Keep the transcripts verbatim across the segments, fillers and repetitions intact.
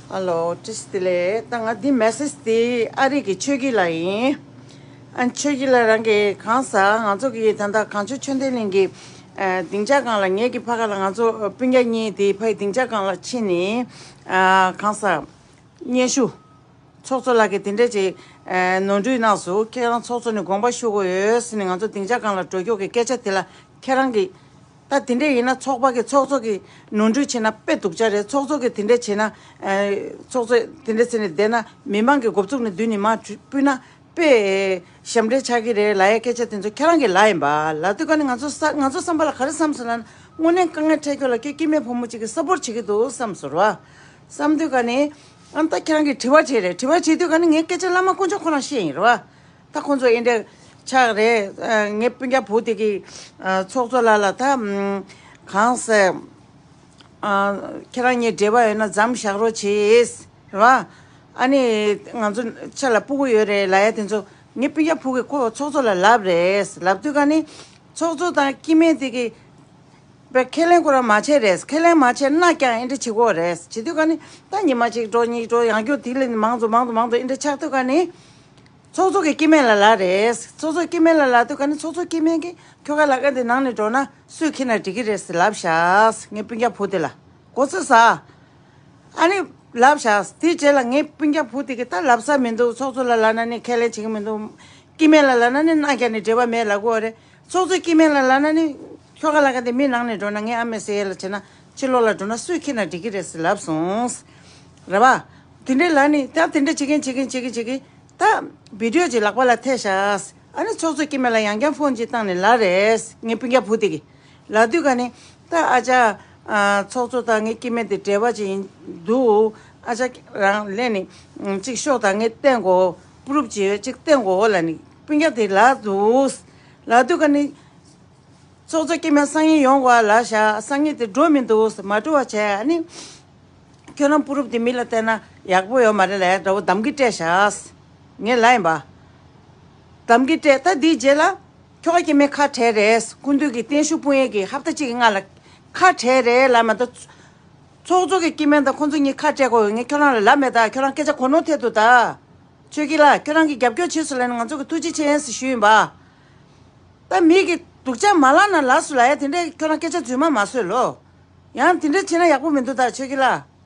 ཧ་ལོ། བཀྲ་ཤིས་བདེ་ལེགས། ད་ང་འདི་མེ་སེ་ཇི་དེ་ཨ་རི་གི་ཆོས་སྐྱིད་ལགས་ཡིན། ཨ་ཆོས་སྐྱིད་ལགས་རང་གིས་གང་ཟག་ང་ཚོ་གི་ད་ལྟ་གངས་ལྗོངས་ཆོས་ལྡན་གླིང་གི་ཨ་སྡིངས་ཆ་སྒང་ལ། ངེད་ཀྱི་ཕ་ག་ལ་ང་ཚོ་སྤུན་ཀྱག་གཉིས་དེ་ཕ་གི་སྡིངས་ཆ་སྒང་ལ་ཕྱིན་ནས། ཨ་གང་ཟག་སྙན་ཞུ། ཚོགས་གཙོ་ལགས་ཀྱིས་དེ་འདྲས་ཅིག་ཨ་ནོར་འཁྲུལ་གནང་སོང་། ཁྱེད་རང་ཚོགས་གཙོ་ནས་དགོངས་པ་ཞུ་དགོས་ཡོད་ཟེར་ནས་ང་ཚོ་སྡིངས་ཆ་སྒང་ལ་འགྲོ་རྒྱུ་གི་སྐད་ཆ་དེ་ལ་ཁྱེད་རང་གིས། ད་དེ་འདྲས་ཡིན་ན་ཚོགས་པ་གི་ཚོགས་གཙོ་གི་ནོར་འཁྲུལ་བྱས་ན་དཔེ་སྡུག་ཅག་རེད། ཚོགས་གཙོ་གི་དེ་འདྲས་བྱས་ན། ཨ་ཚོགས་གཙོ་དེ་འདྲས་བྱས་ནས་བསྡད་ན་མི་མང་གི་མགོ་བཙུགས་ནས་མདུན་ནས་མར་སྤུས་ན་དཔེ་ཞབས་འདྲེན་ཆགས་ཀྱི་རེད་ལབ་ཡ་སྐད་ཆ་དེ་ཚོ་ཁྱེད་རང་གིས་ལབ་ཡིན་པ། ལབ་དུས་ཀ་ནས་ང་ཚོ་ས་ང་ཚོ་བསམ་པ་ལ་ག་རེ་བསམ་སོང་ལབ་ན། དངོས་གནས་དཀའ་ངལ་འཕྲད་རྒྱུ་ལ་ཁྱོད་སྐྱེ་དམན་ཕོ་མོ་གཅིག་གིས་སབ་པོར་བྱེད་ཀྱི་འདུག་བསམ་སོང་ར། བསམ་དུས་ཀ་ནས་ཨ་ད་ཁྱེད་རང་གིས་དྲི་བ་དྲིས་རེད། དྲི་བ་དྲིས་དུས་ཀ་ནས་ངས་སྐད་ཆ་བླ་མ་དཀོན་མཆོག་ཁོ་རང་བཤད་ཡིན་ར། ད་ཁོང་ཚོ་ཨེ་འདྲ་ཆགས་རེད། ཨ་ངའི་སྤུན་ཀྱག་བུ་དེ་གིས་ཨ་ཚོགས་གཙོ་ལགས་ལ་ད་ཨམ་གང་ཟེར། ཨ་ཁྱེད་རང་གཉིས་འབྲེལ་བ་ཡོད་ན་མཚམས་བཞག་རོགས་བྱེད་རེད་བ། ཨ་ནི་ང་ཚོ་ཆ་ལ་སྤུ་གུ་ཡོད་རེད་ལབ་ཡ་དེ་ཚོ་ངའི་སྤུན་ཀྱག་བུ་གིས་ཁོ་ཚོགས་གཙོ་ལ་ལབ་རེད། ལབ་དུས་ཀ་ནི་ཚོགས་གཙོ་དང་སྐྱེ་དམན་དེ་གིས་པའི་ཁས་ལེན་ཁོ་རང་མ་བྱས་རེད། ཁས་ལེན་མ་བྱས་ན་ཀྱང་ཨེ་འདྲ་བྱེད་དགོས་རེད། བྱེད་དུས་ཀ་ནི་ད་ཉི་མ་གཅིག་འགྲོ་གཉིས་འགྲོ་ཡང་བསྐྱར་དེ་ལས་མང་དུ་མང་དུ་མང་དུ་ཨེ་འདྲ་ཆགས་དུས་ཀ་ནི། ཚོགས་གཙོ་གི་སྐྱེ་དམན་ལ་ལབ་རེད། ཚོགས་གཙོ་སྐྱེ་དམན་ལ་ལབ་དུས་ཀ་ནི་ཚོགས་གཙོ་སྐྱེ་དམན་གྱིས་ཁྱོ་ག་ལ་ཀ་འདི་ནང་ནས་འགྲོ་ན་སུས་ཁྱེར་ན་འགྲིག་གི་རེད་ཟེར་ལབ་ཤག་ངའི་སྤུན་ཀྱག་བུ་དེ་ལ་མགོ་ཚོས་ཟ། ཨ་ནི་ལབ་ཤག་དེའི་རྗེས་ལ་ངའི་སྤུན་ཀྱག་བུ་དེ་གིས་ད་ལབ་ས་མི་འདུག་ཚོགས་གཙོ་ལ་ལབ་ན་ནི་ཁས་ལེན་བྱེད་ཀྱི་མི་འདུག་སྐྱེ་དམན་ལ་ལབ་ན་ནི་གནང་རྒྱ་ནི་འབྲེལ་བ་མེད་ལབ་དགོས་རེད། ཚོགས་གཙོ་སྐྱེ་དམན་ལ་ལབ་ན་ནི་ཁྱོ་ག་ལ་ཀ་འདི་མི་ནང་ནས་འགྲོ་ན། ངའི་ཨ་མའི་སྲས་ལ་བྱས་ན་ཕྱི་ལོགས་ལ་འགྲོ་ན་སུས་ཁྱེར་ན་འགྲིག་གི་རེད་ཟེར་ལབ་སོང་། རེད་བ། དེ་འདྲའི་ལབ་ནི་ད་དེ་འདྲ་བྱེད་མཁན་བྱེད་མཁན་བྱེད་མཁན་བྱེད་མཁན། ད་བི་ཌི་ཡོ་ཅིག་ལག་པ་ལ་ཐེབས་ཤག་ཨ་ནི་ཚོགས་གཙོ་སྐྱེ་དམན་ལ་ཡང་བསྐྱར་ཕོན་ཅིག་བཏང་ནས་ལབ་རེད། ངའི་སྤུན་ཀྱག་བུ་དེ་གིས་ལབ་དུས་ཀ་ནི། ད་ཨ་ཅག་ཨ་ཚོགས་གཙོ་དང་ངའི་སྐྱེ་དམན་དེ་འབྲེལ་བ་ཅིག་ཡིན་འདུག་ཨ་ཅག་རང་ལས་ནི་ཅིག་ཤོག་དང་ངས་བསྟན་གོ། པུ་རུབ་ཅིག་ཡོད་ཅིག་བསྟན་གོ་ལབ་ནི་སྤུན་ཀྱག་དེ་ལབ་འདུག་ལབ་དུས་ཀ་ནི། ཚོགས་གཙོ་སྐྱེ་དམན་སང་ཉིན་ཡོང་དགོས་ལབ་ཤག་སང་ཉིན་དེ་འགྲོ་མི་འདུག་མ་འགྲོ་བ་བྱས། ཨ་ནི་ཁྱོད་རང་པུ་རུབ་དེ་མི་ལ་བསྟན་ན་ཡག་པོ་ཡོད་མ་རེད་ལབ་ཡ་འདྲ་བོ་གདམ་གྱི་སྤྲད་ཤག་ངས་ལབ་ཡིན་པ། གདམ་གྱི་སྤྲད། ད་འདིའི་རྗེས་ལ་ཁྱོ་ག་སྐྱེ་དམན་ཁ་བྲལ་རེད། སྐུ་མདུན་གྱིས་བརྟན་བཞུགས་སྤུངས་ཡས་ཀྱི་ཧབ་ཏ་གཅིག་གི་སྔ་ལ་ཁ་བྲལ་རེད་ལབ་མ་གཏོགས། ཚོགས་གཙོ་གི་སྐྱེ་དམན་དང་ཁོང་ཚོ་གཉིས་ཁ་བྲལ་དགོས་ཡོད། ངས་ཁྱོད་རང་ལ་ལབ་མེད་ད། ཁྱོད་རང་སྐད་ཆ་གོ་ནོར་ཐེབས་འདུག་ད། ཆོས་སྐྱིད་ལགས། ཁྱོད་རང་གིས་རྒྱབ་སྐྱོར་བྱས་སོང་ལབ་ནས་ང་ཚོ་གིས་ཐུགས་རྗེ་ཆེ་ཟེར་ཞུས་ཡིན་པ། ད་མི་གིས་སྡུག་ཅག་མ་ལབ་ན་ལབ་སོང་ལབ་ཡ་དེ་འདྲས་ཁྱོད་རང་སྐད་ཆ་རྫུན་མ་མ་བཟོས་ལོ། ཡང་དེ་འདྲས་བྱས་ན་ཡག་པོ་མི་འདུག་ད་ཆོས་སྐྱིད་ལགས།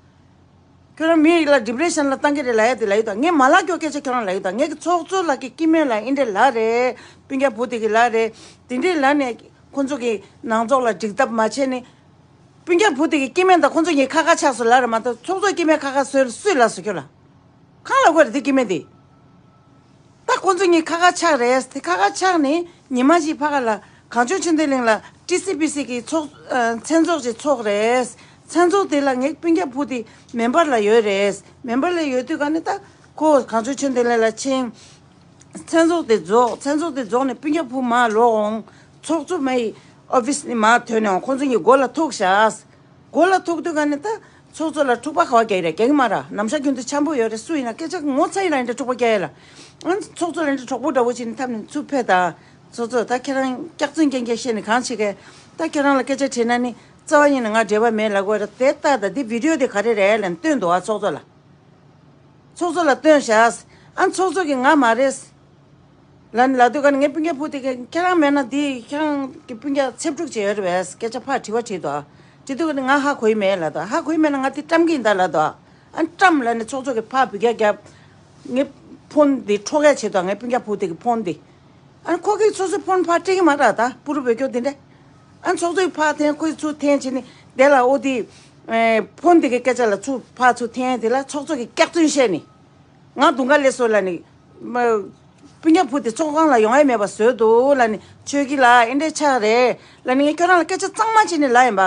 ཁྱོད་རང་མི་ལ་ཌི་པི་རེ་ཤན་ལ་བཏང་གི་རེད་ལབ་ཡ་དེ་ལབ་ཡོད་ད། ངས་མ་ལབ་རྒྱུ་སྐད་ཆ་ཁྱོད་རང་ལབ་ཡོད་ད། ངས་ཀྱི་ཚོགས་གཙོ་ལགས་ཀྱི་སྐྱེ་དམན་ལ་ཨེ་འདྲས་ལབ་རེད། སྤུན་ཀྱག་བུ་དེ་གིས་ལབ་རེད། དེ་འདྲས་ལབ་ནས་ཁོང་ཚོ་གི་ནང་ཚོགས་ལ་འགྲིག་ཐབས་མ་བྱས་ནས། སྤུན་ཀྱག་བུ་དེ་གི་སྐྱེ་དམན་དང་ཁོང་ཚོ་གཉིས་ཁ་ཁ་ཆགས་སོང་ལབ་རེད་མ་གཏོགས། ཚོགས་གཙོ་སྐྱེ་དམན་ཁ་ཁ་སུས་སུས་ལབ་སོང་ཁྱོད་ལ། གང་ལབ་དགོས་རེད་དེ་སྐྱེ་དམན་དེ། ད་ཁོང་ཚོ་གཉིས་ཁ་ཁ་ཆགས་རེད། དེ་ཁ་ཁ་ཆགས་ནས་ཉི་མ་གཅིག་ཕ་ག་ལ་གངས་ལྗོངས་ཆོས་ལྡན་གླིང་ལ་ཊི་སི་པི་སི་གི་ཚོགས་ཨ་མཚན་ཚོགས་ཅིག་ཚོགས་རེད། མཚན་ཚོགས་དེ་ལ་ངའི་སྤུན་ཀྱག་བུ་དེ་མེམ་བར་ལ་ཡོད་རེད། མེམ་བར་ལ་ཡོད་དུས་ཀ་ནས་ད་ཁོ་གངས་ལྗོངས་ཆོས་ལྡན་གླིང་ལ་ཕྱིན། མཚན་ཚོགས་དེ་རྫོགས། མཚན་ཚོགས་དེ་རྫོགས་ནས་སྤུན་ཀྱག་བུ་མར་ལོག་འོང་། ཚོགས་གཙོ་མ་ཡི་ཨོ་ཕིས་ནས་མར་ཐོན་ནས་འོང་། ཁོང་ཚོ་གཉིས་མགོ་ལ་ཐུག་ཤག་མགོ་ལ་ཐུག་དུས་ཀ་ནས་ད་ཚོགས་གཙོ་ལ་འཁྲུག་པ་ག་བ་རྒྱག་ཡོད་རེད། རྒྱག་གི་མ་རེད། ནམ་ཞག་རྒྱུན་དུ་འཆམ་པོ་ཡོད་རེད། སུ་ཡིན་ན་སྐད་ཆ་ངོ་ཚ་ཡིན་ན་ཡིན་འདྲ་འཁྲུག་པ་རྒྱག་ཡ་ལ། ཨ་ཚོགས་གཙོ་ལ་འདྲ་གྲོགས་པོ་འདྲ་བོ་བྱས་ནས་འཐམས་ནས་ཚུར་ཕེབས་ད། ཚོགས་གཙོ་ད་ཁྱེད་རང་སྐྱག་རྫུན་རྐྱང་རྐྱང་བཤད་ནས་གང་བྱེད་གས། ད་ཁྱེད་རང་ལ་སྐད་ཆ་དྲིས་ན་ནི་རྩ་བ་ཉིད་ནས་ང་འབྲེལ་བ་མེད་ལབ་དགོས་རེད། དེ་ལྟ་ད་འདི་བི་ཌི་ཡོ་དེ་ག་རེ་རེད་ལབ་ནས་སྟོན་འདུག་ཨ་ཚོགས་གཙོ་ལ། ཚོགས་གཙོ་ལ་སྟོན་བཞག་ཨ་ཚོགས་གཙོ་གིས་ང་མ་རེད། ལ་ནི་ལབ་དུས་ཀ་ནི་ངའི་སྤུན་ཀྱག་བུ་དེ་གིས་ཁྱེད་རང་མེད་ན་འདི་ཁྱེད་རང་གི་སྤུན་ཀྱག་ཚེ་ཕྲུག་ཅིག་ཡོད་རེད་པས། སྐད་ཆ་ཕར་དྲི་བ་དྲིས་འདུག་དྲིས་དུས་ཀ་ནི་ང་ཧ་གོ་ཡི་མེད་ལབ་འདུག་ཧ་གོ་ཡི་མེད་ན་ང་དེ་བཀྲམ་གི་ཡིན་ད་ལབ་འདུག་ཨ་བཀྲམ་ལབ་ནི་ཚོགས་གཙོ་གིས་ཕར་འབུད་རྒྱག་རྒྱབ། ངའི་ཕོན་འདི་འཕྲོག་ཡ་བྱེད་འདུག་ངའི་སྤུན་ཀྱག་བུ་དེ་གི་ཕོན་འདི། ཨ་ནི་ཁོ་གིས་སོ་སོའི་ཕོན་ཕར་སྤྲད་ཀྱི་མ་རེད་ད། པུ་རུ་བོད་སྐྱོར་དེ་འདྲས། ཨ་ཚོགས་གཙོས་ཕར་འཐེན། ཁོས་ཚུར་འཐེན་བྱས་ནི་དེ་ལ་ཨོ་དེ། ཨེ་ཕོན་དེ་གི་སྐད་ཆ་ལ་ཚུར་ཕར་ཚུར་འཐེན་དེ་ལ་ཚོགས་གཙོ་གིས་སྐྱག་རྫུན་བཤད་ནི། ང་དུང་དཀར་སླེབས་སོང་ལབ་ནི། མ། སྤུན་ཀྱག་བུ་དེ་ཚོགས་ཁང་ལ་ཡོང་ཡ་མེད་པ་བཟོས་འདུག་ལབ་ནི། ཆོས་སྐྱིད་ལགས་ཨེ་འདྲས་ཆགས་རེད་ལབ་ནི། ངས་ཁྱོད་རང་ལ་སྐད་ཆ་གཙང་མ་བྱས་ནི་ལབ་ཡིན་པ།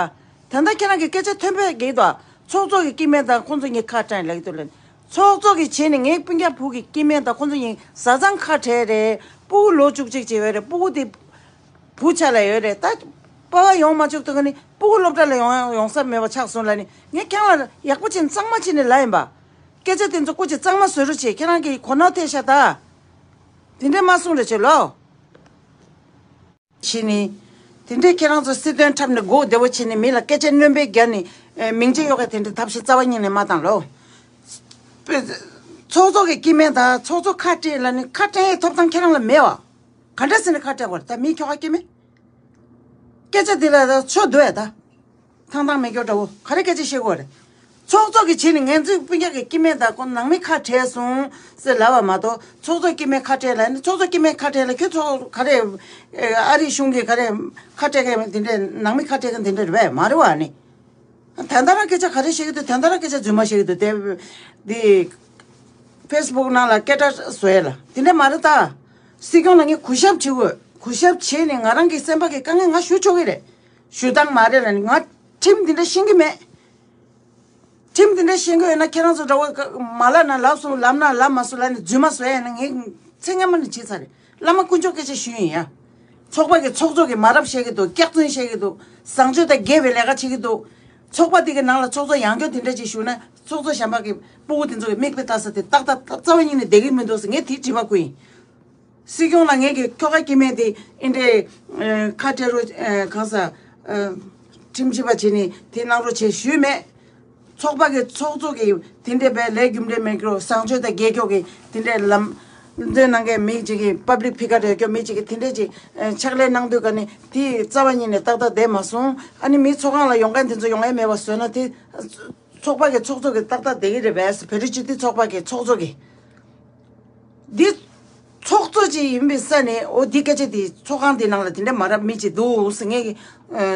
ད་ལྟ་ཁྱེད་རང་གི་སྐད་ཆ་ཐོན་པས་འགྲིག་འདུག་ཚོགས་གཙོ་གི་སྐྱེ་དམན་དང་ཁོང་ཚོ་གཉིས་ཁ་བྲལ་ལབ་ཀྱི་འདུག་ལབ་ནི། ཚོགས་གཙོ་གིས་བྱས་ནས་ངའི་སྤུན་ཀྱག་བུ་གི་སྐྱེ་དམན་དང་ཁོང་ཚོ་གཉིས་བཟའ་ཚང་ཁ་བྲལ་རེད། སྤུ་གུ་ལོ་བཅུ་གཅིག་བྱས་ཡོད་རེད། སྤུ་གུ་དེ་བུ་ཆ་ལ་ཡོད་རེད། ད་པ་ཕ་ཡོང་མ་བཅུག་དུས་ཀ་ནི་སྤུ་གུ་སློབ་གྲྭ་ལ་ཡོང་ཡོང་ས་མེད་པ་ཆགས་སོང་ལབ་ནི། ངས་ཁྱེད་རང་ལ་ཡག་པོ་བྱས་ནས་གཙང་མ་བྱས་ནས་ལབ་ཡིན་པ། སྐད་ཆ་དེ་ཚོ་སྐུ་མཁྱེན་གཙང་མ་བཟོ་རོགས་བྱེད། ཁྱེད་རང་གིས་གོ་ནོར་ཐེབས་ཤག་ད། དེ་འདྲས་མ་གསུང་རོགས་བྱེད་ལོ། བྱས་ནི། དེ་འདྲས་ཁྱེད་རང་ཚོ་སྲིད་དོན་འཁྲབ་ནས་སྒོ་བདེ་བོ་བྱས་ནས་མི་ལ་སྐད་ཆ་སྣོན་པའི་རྒྱབ་ནས་ཨེ་མིང་ཆད་གཡོག་མཁན་དེ་འདྲས་ཐབས་ཤེས་རྩ་བ་ཉིད་ནས་མ་བཏང་ལོ། ཚོགས་གཙོ་གི་སྐྱེ་དམན་དང་ཚོགས་གཙོ་ཁ་བྲལ་ལབ་ནི་ཁ་བྲལ་ཐོབ་ཐང་ཁྱེད་རང་ལ་མེད་བ། ག་འདྲ་ཟེར་ནས་ཁ་བྲལ་དགོས་རེད། ད་མི་ཁྱོ་ག་སྐྱེ་དམན། སྐད་ཆ་འདི་ལ་ད་ཆོ་འདུག་ཨེ་ད། ཐང་ཐང་མེད་སྐྱོ་འདྲ་བོ་ག་རེ་སྐད་ཆ་བཤད་དགོས་རེད། ཚོགས་གཙོ་གི་བྱས་ནས་ངན་ཚིག་སྤུན་ཀྱག་གི་སྐྱེ་དམན་དང་ཁོ་ནང་མི་ཁ་བྲལ་སོང་ཟེར་ལབ་པ་མ་གཏོགས་ཚོགས་གཙོ་སྐྱེ་དམན་ཁ་བྲལ་ལབ་ནི་ཚོགས་གཙོ་སྐྱེ་དམན་ཁ་བྲལ་ལ་ཁྱོད་ཚོགས་ག་རེ། ཨ་རིའི་གཞུང་གི་ག་རེ་ཁ་བྲལ་མཁན་དེ་འདྲས་ནང་མི་ཁ་བྲལ་མཁན་དེ་འདྲས་རེད་པས་མ་རེད་བ་ནི། ད་ལྟ་རང་སྐད་ཆ་ག་རེ་བཤད་ཀྱི་འདུག་ད་ལྟ་རང་སྐད་ཆ་རྫུན་མ་བཤད་ཀྱི་འདུག་དེ་འདི་ཕེ་སི་བུག་ནང་ལ་སྐད་སྒྲ་བཟོ་ཡས་ལ་དེ་འདྲ་མ་རེད་ད། སྲིད་སྐྱོང་ལ་ངས་གུས་ཞབས་བྱེད་དགོས། གུས་ཞབས་བྱས་ནས་ང་རང་གི་སེམས་པ་གི་དཀའ་ངལ་ང་ཞུ་ཆོག་གི་རེད། ཞུ་སྟངས་མ་རེད་ལ་ནི་ང་ཁྲིམས་འདི་འདྲ་ཤེས་ཀྱི་མེད། ཁྲིམས་འདི་འདྲ་ཤེས་ཀྱི་ཡོད་ན་ཁྱེད་རང་ཚོ་འདྲ་བོ་མ་ལབ་ན་ལབ་སོང་ལབ་ན་ལབ་མ་སོང་ལབ་ནས་རྫུན་མ་བཟོ་ཡས་ན་ངས་ཚེ་སྔ་མ་ནས་བྱས་ཚར་རེད། བླ་མ་དཀོན་མཆོག་སྐད་ཆ་ཞུས་ཡིན་ཡ། ཚོགས་པ་གི་ཚོགས་གཙོ་གི་མ་རབས་བཤད་ཀྱི་འདུག་སྐྱག་རྫུན་བཤད་ཀྱི་འདུག་བཟང་སྤྱོད་དང་འགལ་བའི་ལས་ཀ་བྱེད་ཀྱི་འདུག་ཚོགས་པ་དེ་གི་ནང་ལ་ཚོགས་གཙོ་ཡང་སྐྱོ་དེ་འདྲ་ཅིག་ཞུགས་ན་ཚོགས་གཙོ་གཞན་པ་གི་སྤུ་གུ་དེ་ཚོ་གི་མིག་དཔེ་ལྟ་ས་དེ་ཏག་ཏག་རྩ་བ་ཉིད་ནས་བསྡད་ཀྱི་མི་འདུག་ཟེར་ངས་དེ་དྲི་བ་བཀོད་ཡིན། སྲིད་སྐྱོང་ལ་ངས་ཀྱི་ཁྱོ་ག་སྐྱེ་དམན་དེ་ཨིན་འདྲའི་ཁ་བྲལ་རོ་གང་ཟ་ཁྲིམས་ཞིབ་པ་བྱས་ནས་དེ་གནང་རོགས་བྱས་ཞུས་མེད། ཚོགས་པ་གི་ཚོགས་གཙོ་གི་དེ་འདྲའི་བས་ལས་རྒྱུ་འབྲས་མེད་ཀྱོ་བཟང་སྤྱོད་དང་རྒྱལ་སྐྱོ་གི་དེ་འདྲའི་ལམ་འདོན་གནང་མཁན་མི་གཅིག་གི་པབ་ལིག་ཕི་ཀར་རེད་སྐྱོ་མི་གཅིག་གི་དེ་འདྲའི་ཅིག་ཕྱག་ལས་གནང་དུས་ག་ནས་དེ་རྩ་བ་ཉིད་ནས་ཏག་ཏག་བསྡད་མ་སོང་། ཨ་ནི་མི་ཚོགས་ཁང་ལ་ཡོང་མཁན་དེ་ཚོ་ཡོང་ཡ་མེད་པ་བཟོས་ན་དེ་ཚོགས་པ་གི་ཚོགས་གཙོ་གི་ཏག་ཏག་བསྡད་ཀྱི་རེད་པས་བོད་རིགས་སྤྱི་མཐུན་ཚོགས་པ་གི་ཚོགས་གཙོ་གི་འདི་ཚོགས་གཙོ་ཅིག་ཡིན་པའི་ས་ནས་འོ་འདི་སྐད་ཆ་འདི་ཚོགས་ཁང་འདི་ནང་ལ་དེ་འདྲ་མ་རབས་མི་ཅིག་འདུག་ཟེར་ངས་ཀྱི་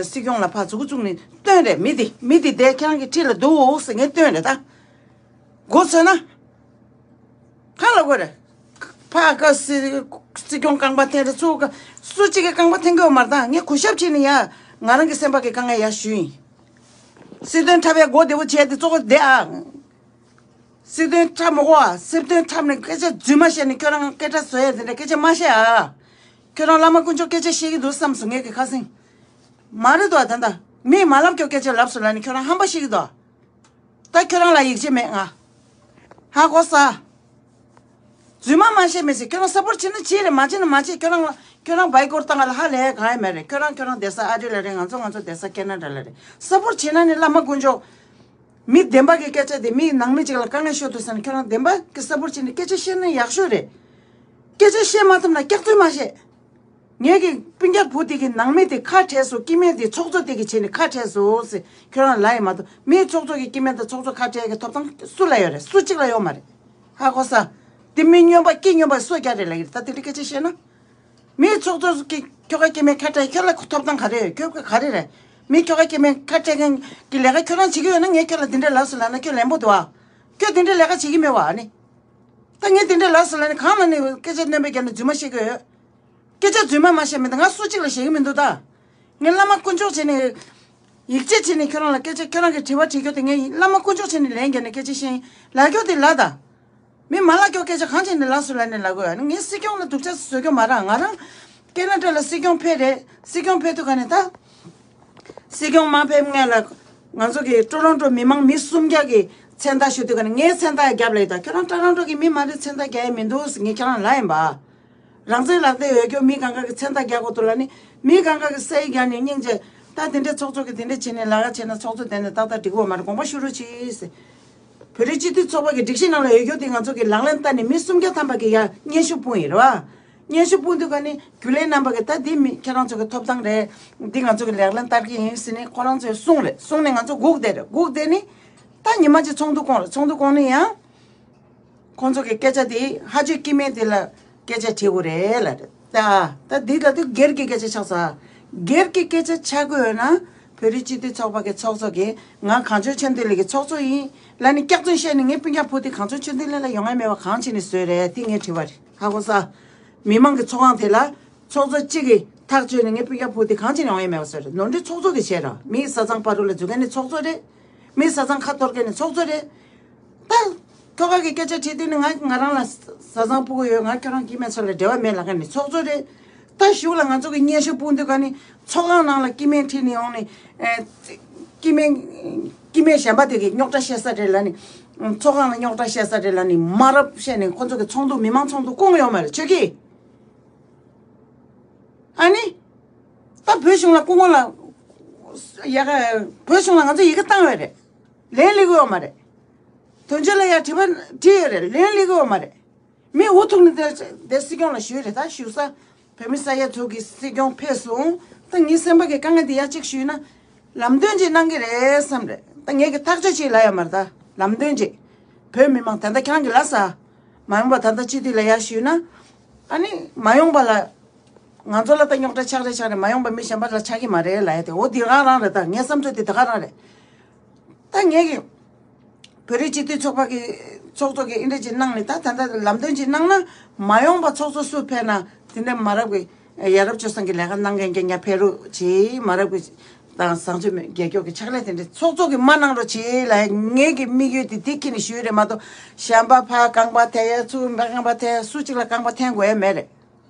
སྲིད་སྐྱོང་ལ་ཕར་མཛུ་གུ་བཙུགས་ནས་སྟོན་རེད། མི་འདི་མི་འདི་དེ་ཁྱེད་རང་གི་འཁྲིས་ལ་འདུག་ཟེར་ངས་སྟོན་རེད་ད། མགོ་ཚོས་ན་གང་ལ་དགོས་རེད། ཕ་ཀ་སྲིད་སྲིད་སྐྱོང་རྐང་པ་འཐེན་རེད་ཚུགས་ཀ་སུ་གཅིག་གི་རྐང་པ་འཐེན་གི་ཡོད་མ་རེད་ད། ངས་གུས་ཞབས་བྱས་ནས་ཡ་ང་རང་གི་སེམས་པ་གི་དཀའ་ངལ་ཡ་ཞུས་ཡིན། སྲིད་དོན་འཁྲབ་པའི་མགོ་བདེ་པོ་བྱས་ཏེ་གཙོ་བོ་བསྡད་ཨ། སྲིད་དོན་འཁྲབ་མི་དགོས་ཨ། སྲིད་དོན་འཁྲབ་ནས་སྐད་ཆ་རྫུན་མ་བཤད་ནས་ཁྱོད་རང་སྐད་ཆ་བཟོ་ཡས་དེ་འདྲ་སྐད་ཆ་མ་བཤད་ཨ། ཁྱོད་རང་བླ་མ་དཀོན་མཆོག་སྐད་ཆ་བཤད་ཀྱི་འདུག་བསམ་སོང་ངས་ཀྱི་ཁ་སེང་། མ་རེད་དོ་ད་ལྟ་མིས་མ་ལབ་ཀྱོག་སྐད་ཆ་ལབ་སོང་ལབ་ནས་ཁྱོད་རང་ཧམ་པ་བཤད་ཀྱི་འདུག་ད་ཁྱོད་རང་ལ་ཡིད་ཆེས་མེད་ང་། ཧ་གོ་ས། རྫུན་མ་མ་བཤད་མི་སྲིད། ཁྱོད་རང་ས་པོར་བྱེད་ན་བྱེད་རེད། མ་བྱེད་ན་མ་བྱེད། ཁྱོད་རང་ཁྱོད་རང་བའི་སྐོར་བཏང་ག་ལ་ཧ་ལས་གང་ཡང་མེད་རེད། ཁྱོད་རང་ཁྱོད་རང་བསྡད་ས་ཨ་རི་ལ་རེད། ང་ཚོ་ང་ཚོ་བསྡད་ས་ཁེ་ན་ཌ་ལ་རེད། ས་པོར་བྱེད་ན་ནི་བླ་མ་དཀོན་མཆོག་མི་བདེན་པ་གི་སྐད་ཆ་དེ་མིའི་ནང་མི་གཅིག་ལ་དཀའ་ངལ་ཤོར་འདུག་ཟེར་ན་ཁྱོད་རང་བདེན་པ་གི་ས་པོར་བྱེད་ནས་སྐད་ཆ་བཤད་ན་ཡག་ཤོས་རེད། སྐད་ཆ་བཤད་མ་ཐུབ་ན་སྐྱག་རྫུན་མ་བཤད། ངེད་ཀྱི་སྤུན་ཀྱག་བུ་དེ་གི་ནང་མི་དེ་ཁ་བྲལ་སོང་། སྐྱེ་དམན་དེ་ཚོགས་གཙོ་དེ་གི་བྱས་ནས་ཁ་བྲལ་སོང་ཟེར་ཁྱོད་རང་ལ་ཡིན་མ་གཏོགས་མིའི་ཚོགས་གཙོ་གི་སྐྱེ་དམན་དང་ཚོགས་གཙོ་ཁ་བྲལ་གི་ཐོབ་ཐང་སུ་ལ་ཡོད་རེད། སུ་གཅིག་ལ་ཡོད་མ་རེད། ཧ་གོ་ས། དེ་མི་སྨྱོན་པ་སྐྱེ་སྨྱོན་པ་སོ་རྒྱག་རེད་ལ་ཡིན། ད་དེ་འདྲ་སྐད་ཆ་བཤད་ན། མིའི་ཚོགས་གཙོ་གི་ཁྱོ་ག་སྐྱེ་དམན་ཁ་བྲལ་ཁྱོད་ལ་ཐོབ་ཐང་ག་རེ་ཡོད། ཁྱོད་ཀྱི་ག་རེ་རེད། མི་ཁྱོ་ག་སྐྱེ་དམན་ཁ་བྲལ་མཁན་གྱི་ལས་ཀ་ཁྱོད་རང་བྱེད་ཀྱི་ཡོད་ན་ངས་ཁྱོད་ལ་དེ་འདྲ་ལབ་སོང་ལབ་ན་ཁྱོད་ལན་པོ་འདུག་ཨ། ཁྱོད་དེ་འདྲ་ལས་ཀ་བྱེད་ཀྱི་མེད་བ་ཨ་ནི། ད་ངས་དེ་འདྲ་ལབ་སོང་ལབ་ནི་གང་ལ་ནི་སྐད་ཆ་སྣོན་པའི་རྒྱབ་ནས་རྫུན་མ་བཤད་ཀྱི་ཡོད། སྐད་ཆ་རྫུན་མ་མ་བཤད་མི་འདུག་ང་སུ་གཅིག་ལ་བཤད་ཀྱི་མི་འདུག་ད། ངས་བླ་མ་དཀོན་མཆོག་བྱས་ནས། ཡིད་ཆེས་བྱས་ནས་ཁྱོད་རང་ལ་སྐད་ཆ་ཁྱོད་རང་གི་དྲི་བ་དྲི་རྒྱུ་དེ་ངས་བླ་མ་དཀོན་མཆོག་བྱས་ནས་ལན་རྒྱབ་ནས་སྐད་ཆ་བཤད་ཡིན་ལབ་རྒྱུ་དེ་ལབ་ད། མི་མ་ལབ་རྒྱུ་སྐད་ཆ་གང་བྱས་ནས་ལབ་སོང་ལབ་ནས་ལབ་དགོས་ཡ་ནི་ངས་སྲིད་སྐྱོང་ལ་སྡུག་ཅག་བཟོ་རྒྱུ་མ་རེད། ང་རང་ཁེ་ན་ཌ་ལ་སྲིད་སྐྱོང་ཕེབས་རེད། སྲིད་སྐྱོང་ཕེབས་དུས་ག་ནས་ད། སྲིད་སྐྱོང་མ་ཕེབས་སྔོན་ལ་ང་ཚོ་གི་ཊོ་རོན་ཊོ་མི་མང་མི་སུམ་བརྒྱ་གི་མཚན་རྟགས་ཞུ་དུས་ག་ནས་ངའི་མཚན་རྟགས་རྒྱབ་ལ་ཡིན་ད། ཁྱོད་རང་ཊོ་རོན་ཊོ་གི་མི་མ་རེད། མཚན་རྟགས་རྒྱག་ཡ་མི་འདུག་ཟེར་ངས་ཁྱོད་རང་ལབ་ཡིན་པ། རང་བཙན་ལག་དེབ་འོས་སྐྱོར་མི་གང་ག་གི་མཚན་རྟགས་རྒྱག་དགོས་འདུག་ལབ་ནི་མི་གང་ག་གི་སའི་རྒྱག་ནས་སྙིང་རྗེ། ད་དེ་འདྲའི་ཚོགས་གཙོ་གི་དེ་འདྲ་བྱས་ནས་ལབ་ཡ་བྱས་ན་ཚོགས་གཙོ་དེ་ནས་ཏག་ཏག་འགྲིག་གི་ཡོད་མ་རེད། དགོངས་པ་ཞུ་རོགས་གྱིས་ཟེར། བོད་རིགས་སྤྱི་མཐུན་ཚོགས་པ་གི་སྒྲིག་གཞི་ནང་ལ་འོས་སྐྱོར་དེ་ང་ཚོ་གི་ལག་ལེན་བསྟར་ནས་མི་སུམ་བརྒྱ་ཐམ་པ་གི་ཡ་སྙན་ཞུ་སྤུངས་ཡིན་རེད་བ། སྙན་ཞུ་སྤུངས་དུས་ག་ནི་རྒྱུན་ལས་རྣམ་པ་གི་ད་འདི་མི་ཁྱེད་རང་ཚོ་གི་ཐོབ་ཐང་རེད། འདི་ང་ཚོ་གི་ལག་ལེན་བསྟར་གྱི་ཡིན་ཟེར་ནས་ཁོ་རང་ཚོས་གསུངས་རེད། གསུངས་ནས་ང་ཚོ་སྒུག་བསྡད་རེད། སྒུག་བསྡད་ནི་ད་ཉི་མ་གཅིག་ཚོགས་འདུ་བསྐོང་རེད། ཚོགས་འདུ་བསྐོང་ནི་ཡང་། ཁོང་ཚོ་གི་སྐད་ཆ་དེ་ཧ་ཅོ་སྐྱེ་དམན་དེ་ལ་སྐད་ཆ་དྲི་དགོས་རེད་ལབ་རེད། ད་ད་འདི་ལ་དུ་སྒེར་གྱི་སྐད་ཆ་ཆགས་ས། སྒེར་གྱི་སྐད་ཆ་ཆགས་དགོས་ཡོད་ན་བོད་རིགས་སྤྱི་མཐུན་ཚོགས་པ་གི་ཚོགས་གཙོ་གིས་ང་གངས་ལྗོངས་ཆོས་ལྡན་གླིང་གི་ཚོགས་གཙོ་ཡིན་ལབ་ནས་སྐྱག་རྫུན་བཤད་ནས་ངའི་སྤུན་ཀྱག་བུ་དེ་གངས་ལྗོངས་ཆོས་ལྡན་གླིང་ལ་ཡོང་ཡ་མེད་པ་གང་བྱས་ནས་བཟོས་རེད། དེ་ངས་དྲི་བ་རེད། ཧ་གོ་ས། མི་མང་གི་ཚོགས་ཁང་དེ་ལ་ཚོགས་གཙོ་གཅིག་གིས་ཐག་གཅོད་ནས་ངའི་སྤུན་ཀྱག་བུ་དེ་གང་བྱས་ནས་ཡོང་ཡ་མེད་པ་བཟོས་རེད། ནོར་འཁྲུལ་ཚོགས་གཙོ་གིས་བྱས་ར། མིའི་བཟའ་ཚང་བར་དུ་ལ་འཛུལ་མཁན་ནི་ཚོགས་གཙོ་རེད། མི་བཟའ་ཚང་ཁ་གཏོར་མཁན་ནི་ཚོགས་གཙོ་རེད། ད། ཁྱོ་ག་གི་སྐད་ཆ་དྲིས་དུས་ནི་ང་ང་རང་ལ་བཟའ་ཚང་སྤུ་གུ་ཡོད། ང་ཁྱོད་རང་སྐྱེ་དམན་ཚོ་ལ་འབྲེལ་བ་མེད་ལབ་མཁན་ནི་ཚོགས་གཙོ་རེད། ད་གཞུག་ལ་ང་ཚོ་གི་སྙན་ཞུ་སྤུངས་དུས་ག་ནི་ཚོགས་ཁང་ནང་ལ་སྐྱེ་དམན་ཁྲིད་ནས་ཡོང་ནས་ཨེ། སྐྱེ་དམན་སྐྱེ་དམན་གཞན་པ་དེ་གི་རྙོག་དྲ་བཤད་ས་རེད་ལབ་ནི། ཚོགས་ཁང་ལ་རྙོག་དྲ་བཤད་ས་རེད་ལབ་ནི་མ་རབས་བཤད་ནས་ཁོ་ཚོ་གི་ཚོགས་འདུ་མི་མང་ཚོགས་འདུ་བསྐོང་ཡོད་མ་རེད་ཁྱོད་ཀྱིས། ཨ་ནི། ད་བོད་གཞུང་ལ་སྐུ་ངོ་ལ། ཡ་ག་བོད་གཞུང་ལ་ང་ཚོ་ཡི་གེ་བཏང་བས་རེད། ལན་སླེབས་ཀྱི་ཡོད་མ་རེད། དོན་གཅོད་ལ་ཡ་དྲི་བ་དྲིས་ཡོད་རེད། ལན་སླེབས་ཀྱི་ཡོད་མ་རེད། མི་འུ་ཐུག་ནས་དེ་དེ་སྲིད་སྐྱོང་ལ་ཞུས་རེད། ད་ཞུ་ས་བོད་མི་ས་ཡ་ཚོ་གི་སྲིད་སྐྱོང་ཕེབས་སོང་། ད་ངའི་སེམས་པ་གི་དཀའ་ངལ་འདི་ཡ་གཅིག་ཞུས་ན་ལམ་སྟོན་ཅིག་གནང་གི་རེད་བསམ་རེད། ད་ངས་གི་ཐག་གཅོད་ཅིག་ལ་ཡོད་མ་རེད། ད་ལམ་སྟོན་ཅིག་བོད་མི་མང་ད་ལྟ་ཁྱེད་རང་གི་ལ་ས་མ་ཡོང་པ་ད་ལྟ་སྤྱི་འཐུས་ལ་ཡ་ཞུས་ན། ཨ་ནི་མ་ཡོང་པ་ལ་ང་ཚོ་ལ་ད་རྙོག་དྲ་ཆགས་རེད་ཆགས་རེད། མ་ཡོང་པ་མི་གཞན་པ་ལ་ཆགས་ཀྱི་མ་རེད་ལ་ཡ། དེ་འོ་འདི་ག་རང་རེད། ད་ངའི་བསམ་ཚུལ་དེ་དེ་ག་རང་རེད། ད་ངས་གི་བོད་རིགས་སྤྱི་འཐུས་ཚོགས་པ་གི་ཚོགས་གཙོ་གི་ཨིན་འདྲ་ཅིག་གནང་ནས། ད་ད་ལྟ་ལམ་སྟོན་ཅིག་གནང་ན། མ་ཡོང་པ་ཚོགས་གཙོ་སུ་ཕེབས་ན་དེ་འདྲ་མ་རབས་གི་ཡ་རབས་སྤྱོད་བཟང་གི་ལས་ཀ་གནང་མཁན་རྐྱང་རྐྱང་ཕེབས་རོགས་གྱིས། མ་རབས་གི་དང་བཟང་སྤྱོད་མེད་རྒྱལ་སྐྱོང་གི་ཕྱག་ལས་དེ་འདྲ་ཚོགས་གཙོ་གི་མ་གནང་རོགས་གྱིས་ལ་ཡ། ངས་གི་དམིགས་ཡུལ་དེ་དེ་ཁྱེར་ནས་ཞུས་རེད་མ་གཏོགས། གཞན་པ་ཕར་རྐང་པ་འཐེན་ཡ་ཚུར་རྐང་པ་འཐེན་ཡ་སུ་གཅིག་ལ་རྐང་པ་འཐེན་དགོས་ཡ་མེད་རེད།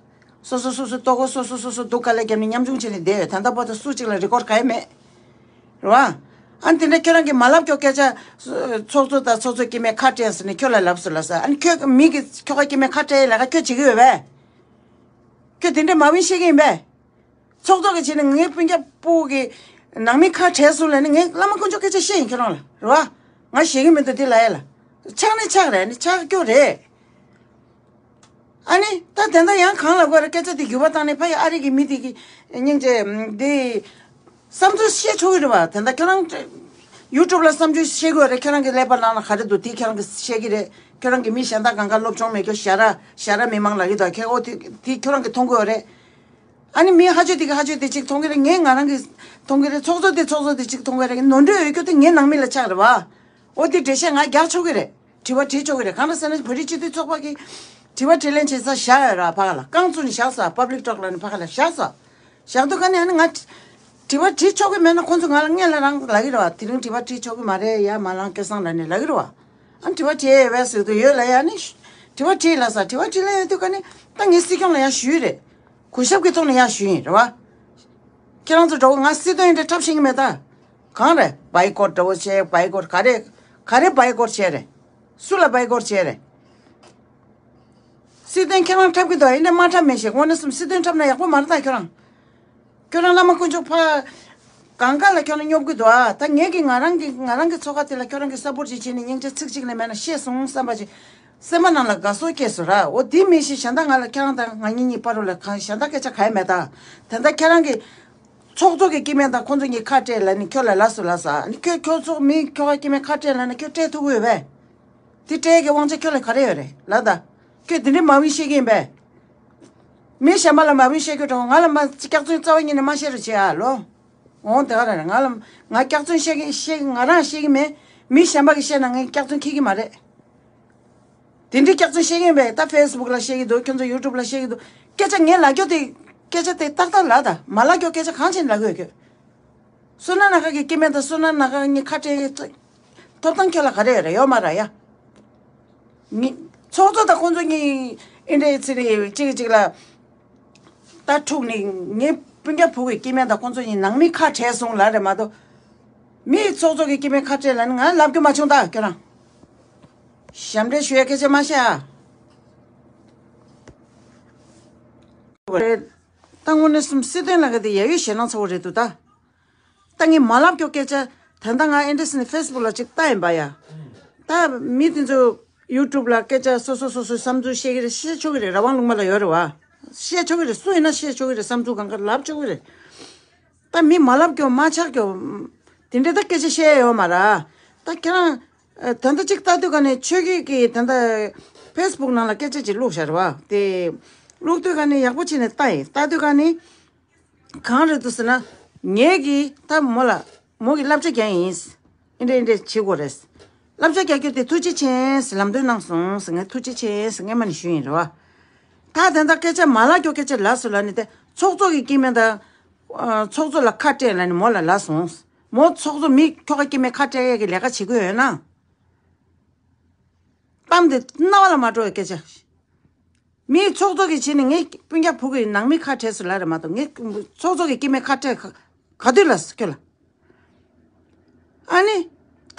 སོ་སོ་སོ་སོ་ལྟོ་གོས་སོ་སོ་སོ་སོ་སྡུག་དཀའ་ལས་བརྒྱབ་ནས་ཉམ་ཆུང་བྱས་ནས་བསྡད་ཡོད། ད་ལྟ་བར་དུ་སུ་གཅིག་ལ་རི་ཀོར་ག་ཡེ་མེད། རེད་བ། ཨ་ནི་དེ་འདྲ་ཁྱོད་རང་གིས་མ་ལབ་ཀྱོག་སྐད་ཆ། ཚོགས་གཙོ་དང་ཚོགས་གཙོ་སྐྱེ་དམན་ཁ་བྲལ་ཟེར་ནས་ཁྱོད་ལ་ལབ་སོང་ལ་ས། ཨ་ནི་ཁྱོད་མི་གི་ཁྱོ་ག་སྐྱེ་དམན་ཁ་བྲལ་ལ་ཁ་ཁྱོད་བྱེད་ཀྱི་ཡོད་པས། ཁྱོད་དེ་འདྲ་མ་བིན་ཤེས་ཀྱི་ཡིན་པས། ཚོགས་གཙོ་གི་བྱས་ནས་ངའི་སྤུན་ཀྱག་སྤུ་གི་ནང་མི་ཁ་བྲལ་སོང་ལ་ནི་ངས་བླ་མ་དཀོན་མཆོག་སྐད་ཆ་བཤད་ཡིན་ཁྱོད་རང་ལ། རེད་བ། ང་ཞེད་ཀྱི་མི་འདུག་དེ་ལ་ཡ་ལ། ཆགས་ནི་ཆགས་རེད། ནི་ཆགས་རྒྱུ་རེད། ཨ་ནི་ད་དེ་འདྲ་ཡང་གང་ལ་དགོས་རེད། སྐད་ཆ་དེ་འགྱུར་བ་བཏང་ནས་ཕ་ཡི་ཨ་རི་གི་མི་དེ་གི་སྙིང་རྗེ་དེ་བསམ་ཚུལ་བཤད་ཆོག་གི་རེད་བ། དེ་འདྲ་ཁྱོད་རང་ཡུ་ཊུབ་ལ་བསམ་ཚུལ་བཤད་དགོས་རེད། ཁྱོད་རང་གི་ཀླད་པ་ནང་ལ་ག་རེ་འདུག་དེ་ཁྱོད་རང་གི་བཤད་ཀྱི་རེད། ཁྱོད་རང་གི་མི་གཞན་དག་གང་ག་སློབ་སྦྱོང་མེད་རྒྱུ་ཞ་ར་ཞ་ར་མི་མང་ལབ་ཀྱི་འདུག་ཁྱེད་ཨོ་དེ་དེ་ཁྱོད་རང་གི་མཐོང་གི་ཡོད་རེད། ཨ་ནི་མི་ཧ་ཅོ་དེ་གི་ཧ་ཅོ་དེ་གཅིག་མཐོང་གི་རེད། ངས་ང་རང་གི་མཐོང་གི་རེད། ཚོགས་གཙོ་དེ་ཚོགས་གཙོ་དེ་གཅིག་མཐོང་གི་རེད། ནོར་འཁྲུལ་ཡོད་རྒྱུ་དེ་ངའི་ནང་མི་ལ་ཆགས་རེད་བ། ཨོ་དེ་འགྲེལ་བཤད་ང་རྒྱག་ཆོག་གི་རེད། དྲི་བ་དྲིས་ཆོག་གི་རེད། གང་ལ་ཟེར་ན་བོད་རིགས་སྤྱི་འཐུས་ཚོགས་པ་གི་དྲི་བ་དྲིས་ལན་བྱེད་ས་བཞག་ཡོད་ར། ཕ་ག་ལ་རྐང་བཙུགས་ནས་བཞག་ས། པབ་ལིག་ཊོག་ལབ་ནས་ཕ་ག་ལ་བཞག་ས། བཞག་དུས་ག་ནས་ཨ་ནི་ང་དྲི་བ་དྲིས་ཆོག་གི་མེད་ན་ཁོང་ཚོ་ང་ལ་སྔོན་ལ་རང་ལབ་ཀྱི་རེད་བ། དེ་རིང་དྲི་བ་དྲིས་ཆོག་གི་མ་རེད་ཡ། མ་ལངས་སྐལ་བཟང་ལབ་ནས་ལབ་ཀྱི་རེད་བ། ཨ་ནི་དྲི་བ་དྲིས་ཡོད་པས་ཟེར་དུས་ཡོད་ལ་ཡ། ཨ་ནི་དྲི་བ་དྲིས་ལ་ས། དྲི་བ་དྲིས་ལ་ཡོད་དུས་ག་ནས་ད་ངས་སྲིད་སྐྱོང་ལ་ཡ་ཞུས་རེད། གུས་ཞབས་ཀྱི་ཐོག་ནས་ཡ་ཞུས་ཡིན་རེད་བ། ཁྱེད་རང་ཚོ་འགྲོ་ང་སྲིད་དོན་འདྲ་འཁྲབ་ཤེས་ཀྱི་མེད་ད། གང་རེད། བའི་ཀོར་འདྲ་བོ་བྱས། བའི་ཀོར་ག་རེ་ག་རེ་བའི་ཀོར་བྱས་རེད། སུ་ལ་བའི་ཀོར་བྱས་རེད། སྲིད་དོན་ཁྱེད་རང་འཁྲབ་ཀྱི་འདུག་ཡིན་ནའི་མ་འཁྲབ་མི་ཤེས། དངོས་གནས་སེམས་སྲིད་དོན་འཁྲབ་ན་ཡག་པོ་མ་རེད་ད་ཁྱོད་རང་། ཁྱོད་རང་བླ་མ་དཀོན་མཆོག་ཕ་གང་ག་ལ་ཁྱོད་རང་སྙོབ་ཀྱི་འདུག་ཨ། ད་ངས་ཀྱི་ང་རང་གི་ང་རང་གི་ཚོགས་ཁག་དེ་ལ་ཁྱོད་རང་གི་སཔོར་ཊི་ཅིག་བྱས་ནས་སྙིང་རྗེ་ཚིག་གཅིག་ལས་མེད་ན་བཤད་སོང་བསམ་པ་ཅིག་སེམས་པ་ནང་ལ་དགའ་སོ་སྐྱེས་སོ་ར། འོ་དེ་མི་ཤེས་གཞན་དག་ང་ལ་ཁྱེད་རང་དང་ང་གཉིས་གཉིས་བར་རུ་ལ་གང་གཞན་དག་སྐད་ཆ་ག་ཡ་མེད་ད། དེ་འདྲ་ཁྱེད་རང་གི་ཚོགས་གཙོ་གི་སྐྱེ་དམན་དང་ཁོང་ཚོ་གཉིས་ཁ་བྲལ་ལ་ནི་ཁྱོད་ལ་ལབ་སོ་ལབ་ས། ནི་ཁྱོད་ཁྱོད་ཚོ་མི་ཁྱོ་ག་སྐྱེ་དམན་ཁ་བྲལ་ལ་ནི་ཁྱོད་བྲལ་ཐུབ་ཀྱི་ཡོད་པས། དེ་བྲལ་གི་དབང་ཆ་ཁྱོད་ལ་ག་རེ་ཡོད་རེད་ལབ་ད། ཁྱོད་དེ་འདྲའི་མ་བིན་ཤེས་ཀྱི་ཡིན་པས། མི་གཞན་པ་ལ་མ་བིན་བཤད་རྒྱུ་དང་ང་ལ་མ་སྐྱག་རྫུན་རྩ་བ་ཉིད་ནས་མ་བཤད་རོགས་བྱེད་ཨ་ལོ། འོང་དེ་ག་རེ་རེད། ང་ལ་ང་སྐྱག་རྫུན་བཤད་ཀྱི་བཤད་ཀྱི་ང་རང་བཤད་ཀྱི་མེད། མི་གཞན་པ་གིས་བཤད་ན་ངས་སྐྱག་རྫུན་འཁྱེར་གྱི་མ་རེད། དེ་འདྲའི་སྐྱག་རྫུན་བཤད་ཀྱི་ཡིན་པས། ད་ཕེ་སི་བུག་ལ་བཤད་ཀྱི་འདུག་ཁྱོད་ཚོ་ཡུ་ཊུབ་ལ་བཤད་ཀྱི་འདུག་སྐད་ཆ་ངས་ལབ་རྒྱུ་དེ་སྐད་ཆ་དེ་ཏག་ཏག་ལབ་ད། མ་ལབ་རྒྱུ་སྐད་ཆ་གང་བྱས་ནས་ལབ་གི་ཡོད་ཁྱོད། སོ་ན་ན་ཁ་གི་སྐྱེ་དམན་དང་སོ་ན་ན་ཁ་གཉིས་ཁ་བྲལ་གྱི་ཐོབ་ཐང་ཁྱོད་ལ་ག་རེ་ཡོད་རེད། ཡོད་མ་རེད་ཡ། ངི་ཚོགས་གཙོ་དང་ཁོང་ཚོ་གཉིས་ཨིན་འདྲའི་ཚེ་རིང་གཅིག་གིས་གཅིག་ལ་ད་འཁྲུག་ནི་ངའི་སྤུན་ཀྱག་བུ་གི་སྐྱེ་དམན་དང་ཁོང་ཚོ་གཉིས་ནང་མི་ཁ་བྲལ་སོང་ལབ་རེད་མ་གཏོགས། མིའི་ཚོགས་གཙོ་གི་སྐྱེ་དམན་ཁ་བྲལ་ལབ་ནི་ང་ལབ་རྒྱུ་མ་བྱུང་ད་ཁྱོད་རང་། ཞབས་འདྲེན་ཞུ་ཡ་སྐད་ཆ་མ་བཤད་ཨ། ད་དངོས་གནས་སེམས་སྲིད་དོན་ལ་ག་དེ་ཡ་ཡོད་ཞེད་སྣང་ཚ་བོ་རེད་འདུག་ད། ད་ངས་མ་ལབ་ཀྱོག་སྐད་ཆ་ད་ལྟ་ང་ཨེ་འདྲ་སེ་ནས་ཕེ་སི་བུག་ལ་ཅིག་ལྟ་ཡིན་པ་ཡ། ད་མི་དེ་ཚོ་ཡུ་ཊུབ་ལ་སྐད་ཆ་སོ་སོ་སོ་སོའི་བསམ་ཚུལ་བཤད་ཀྱི་རེད། བཤད་ཆོག་གི་རེད། རང་དབང་ལུང་པ་ལ་ཡོད་རེད་བ། བཤད་ཆོག་གི་རེད། སུ་ཡིན་ན་བཤད་ཆོག་གི་རེད། བསམ་ཚུལ་གང་ག་ལབ་ཆོག་གི་རེད། ད་མི་མ་ལབ་ཀྱོག་མ་ཆགས་ཀྱོག་དེ་འདྲ་ད་སྐད་ཆ་བཤད་ཡ་ཡོད་མ་རེད། ད་ཁྱེད་རང་ད་ལྟ་ཅིག་ལྟ་དུས་ག་ནས་ཆོས་སྐྱིད་ཀྱིས་ད་ལྟ་ཕེ་སི་བུག་ནང་ལ་སྐད་ཆ་ཅིག་བླུགས་བཞག་རེད་བ། དེ་བླུགས་དུས་ག་ནས་ཡག་པོ་བྱས་ནས་ལྟ་ཡིན། ལྟ་དུས་ག་ནས། གང་རེད་འདུག་ཟེར་ན། ངས་ཀྱིས་ད་མོ་ལ་མོ་གི་བསླབ་བྱ་རྒྱག་ཡིན། ཨེ་འདྲ་ཨེ་འདྲ་བྱེད་དགོས་རེད། བསླབ་བྱ་རྒྱག་རྒྱུ་དེ་ཐུགས་རྗེ་ཆེ་ཟེར་ལམ་སྟོན་གནང་སོང་ཟེར་ངས་ཐུགས་རྗེ་ཆེ་ཟེར་སྔས་མ་ནས་ཞུས་ཡིན་རེད་བ། ད་དེ་འདྲ་སྐད་ཆ་མ་ལབ་རྒྱུ་སྐད་ཆ་ལབ་སོང་ལབ་ནས་དེ་ཚོགས་གཙོ་གི་སྐྱེ་དམན་དང་། ཚོགས་གཙོ་ལ་ཁ་སྤྲད་ལབ་ནས་མོ་ལ་ལབ་སོང་། མོ་ཚོགས་གཙོ་མི་ཁྱོ་ག་སྐྱེ་དམན་ཁ་སྤྲད་ཡས་ཀྱི་ལས་ཀ་བྱེད་དགོས་ཡོད་ན། གཏམ་དེ་རྣ་བ་ལ་མ་འགྲོ་བའི་སྐད་ཆ། མིའི་ཚོགས་གཙོ་གིས་བྱས་ནས་ངའི་སྤུན་ཀྱག་བུ་གི་ནང་མི་ཁ་བྲལ་སོང་ལབ་རེད་མ་གཏོགས། ངའི་ཚོགས་གཙོ་གི་སྐྱེ་དམན་ཁ་བྲལ་ག་ག་དུས་ལབ་སོང་ཁྱོད་ལ། ཨ་ནི།